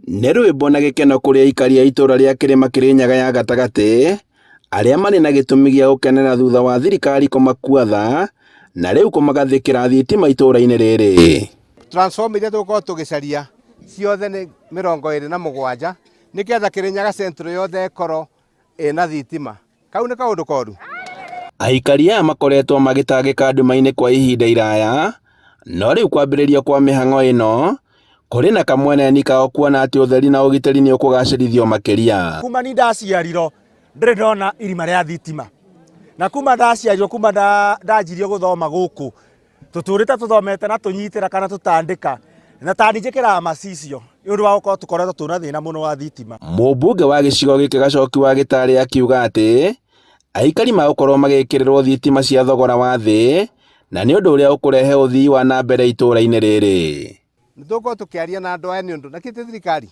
Nĩ rwĩmbo na gĩkeno kũrĩ aikari a itũra rĩa Kĩrĩma Kĩrĩnyaga ya gatagatĩ, arĩa marĩ na gĩtũmi gĩa gũkenera thutha wa thirikari kũmakua tha na rĩu kũmagathĩkĩra thitima itũra-inĩ rĩrĩ. Transformer iria tũgũkorwo tũgĩcaria ciothe nĩ 27 nĩgetha Kĩrĩnyaga Central yothe ĩkorwo ĩna thitima. Kau nĩ kaũndũ koru? Aikari aya makoretwo magĩtangĩka nduma-inĩ kwa ihinda iraya, no rĩu kwambĩrĩrio kwa mĩhang'o ĩno kũrĩ na kamweneni kao kuona atĩ ũtheri na ũgitĩri nĩ ũkũgacĩrithio makĩria. Kuma ni ndaciarirwo ndĩrĩ ndona irima rĩa thitima, na kuma ndaciarirwo, kuma ndanjirie gũthoma gũkũ, tũtũrĩte tũthomete na tũnyitĩra kana tũtandĩka, na tani njĩkĩraga macicio nĩ ũndũ wa gũkorwo tũkoretwo twĩna thĩna mũno wa thitima. Mũmbunge wa gĩcigo gĩkĩ Gacoki wa Gĩtarĩ akiuga atĩ aikari magũkorwo magĩkĩrĩrwo thitima cia thogora wa thĩ na nĩ ũndũ ũrĩa ũkũrehe ũthii wa na mbere itũũra-inĩ rĩrĩ. Nĩ tũgũkorwo tũkĩaria na andũ aya nĩ ũndũ na kĩ ti thirikari,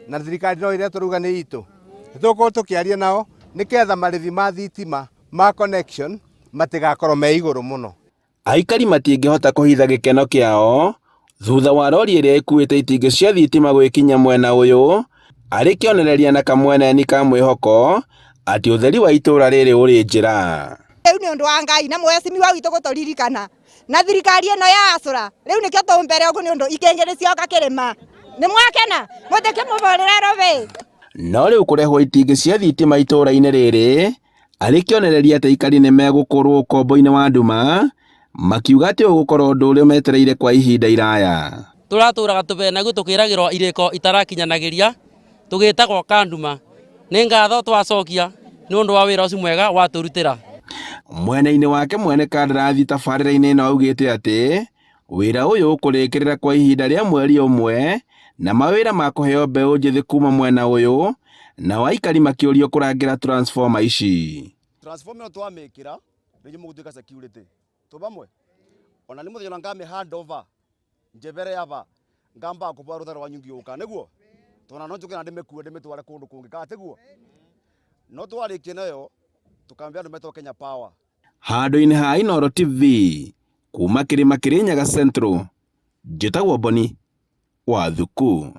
na thirikari no ĩrĩa tũrauga nĩ itũ. Nĩ tũgũkorwo tũkĩaria nao nĩketha marĩhi ma thitima ma connection matigakorwo me igũrũ mũno. Aikari matingĩhota kũhitha gĩkeno kĩao thutha wa rori ĩrĩa ĩkuĩte itingĩ cia thitima gwĩkinyia mwena ũyũ arĩ kĩonereria na kamweneni ka mwĩhoko atĩ ũtheri wa itũũra rĩrĩ ũrĩ njĩra. Rĩu nĩ ũndũ wa Ngai na mwecimiwa witũ gũtũririkana na thirikari ĩno ya acũra rĩu nĩkĩo tũ mbere ũguo nĩ ũndũ ikĩngĩ nĩ cioka kĩrĩma. Nĩ mwakena mũtikĩmũbũrĩre rũbĩ. No rĩu kũrehwo itingĩ cia thitima itũũra-inĩ rĩrĩ arĩ kĩonereria atĩ aikari nĩ megũkũrwo ũkombo-inĩ wa nduma, makiuga atĩ ũgũkorwo ũndũ ũrĩa metereire kwa ihinda iraya. Tũratũraga tũbenaguo tũkĩragĩrwo irĩko itarakinyanagĩria tũgĩtagwo kanduma. Nĩ ngatho twacokia nĩ ũndũ wa wĩra ũcio mwega watũrutĩra. Mwena-inĩ wake mwene kandarathi tabarĩra-inĩ ĩno augĩte atĩ wĩra ũyũ ũkũrĩkĩrĩra kwa ihinda rĩa mweri ũmwe na mawĩra ma kũheo mbeũ njĩthĩ kuma mwena ũyũ, nao aikari makĩũrio kũrangĩra transformer ici. Transformer ĩno twamĩkĩra nĩ mũgũtuĩka security tũbamwe ona nĩ mũthenya ngame hand over njebere yaba ngamba kũbwa rũtha rwanyu ngĩũka nĩguo tona no njũke na ndĩmĩkue ndĩmĩtware kũndũ kũngĩ kana tiguo no twarĩkia nayo tũkambia andũ metwo Kenya Power. Handũ-inĩ ha Inooro TV kuma kĩrĩma Kĩrĩnyaga Central, njĩtagwo Boni wa Thuku.